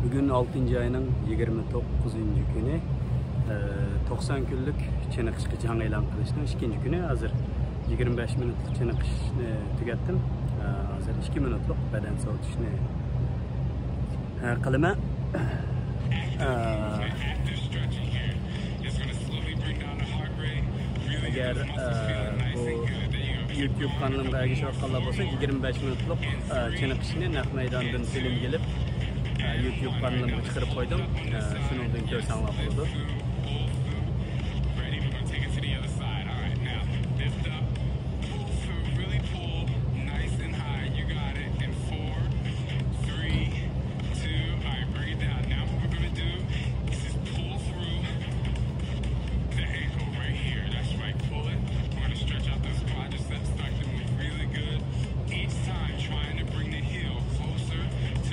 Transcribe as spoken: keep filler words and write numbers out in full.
بۈگۈن ئالتىنچى ئاينىڭ يىگىرمە توققۇزىنچى كۈنى. ئە، توقسان كۈنلۈك چېنىقىشقا جەڭ ئېلان قىلىشنىڭ ئىككىنچى كۈنى. ھازىر يىگىرمە بەش مىنۇتلۇق چېنىقىشنى تۈگەتتىم. ئە، ھازىر ئىككى مىنۇتلۇق بەدەن سوۋۇتۇشنى، ئە، قىلىمەن. ئە، ئەگەر، ئە، بۇ يۇتيۇب قانىلىمغا ئەگىشىۋاتقانلار بولسا، يىگىرمە بەش مىنۇتلۇق، ئە، چېنىقىشنى نەق مەيداندىن فىلىمگە ئېلىپ، ئە، يۇتيۇب قانىلىمغا چىقىرىپ قويدۇم. ئە، شۇنىڭدىن كۆرسەڭلار بولىدۇ.